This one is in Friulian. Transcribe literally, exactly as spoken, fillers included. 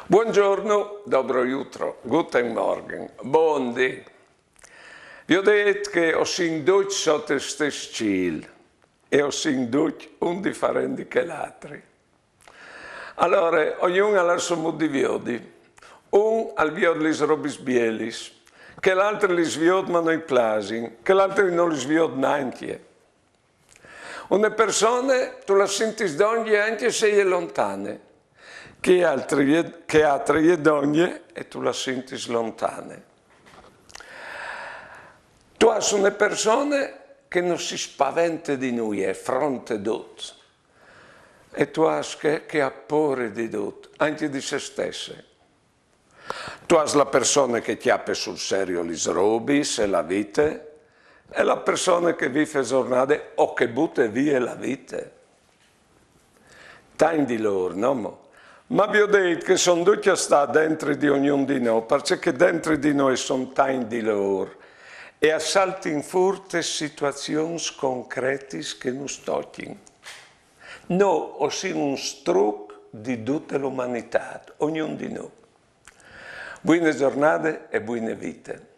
Buongiorno, dobro jutro, guten Morgen, bondi. Vi ho detto che o sin ducj sotto il stesso cielo e o sin ducj un differenti che l'altri. Allora, ognuno ha il suo modo di viodi. Un al viod lis robis bielis, che l'altri lis viod ma non i plasin, che l'altri non lis viod neanche. Une persone tu la sintis dongje anche se je lontane, che altre je, che altre je dongje e tu la sintis lontane. Tu has une persone che non si spavente di nulla, è fronte dut. E tu has che, che ha pore di dut, anche di se stesse. Tu has la persone che chiape sul serio lis robis e la vite, e la persone che vife giornate o che bute vie la vite. Tain di lor, no mo? Ma vi ho detto che son ducj a sta dentri di ognun di no, perché che dentri di noi son tain di lor e a saltin furte situazions concretis che nus tochin. No o sin un struc di dute l'umanità, ognun di no. Buine giornate e buine vite.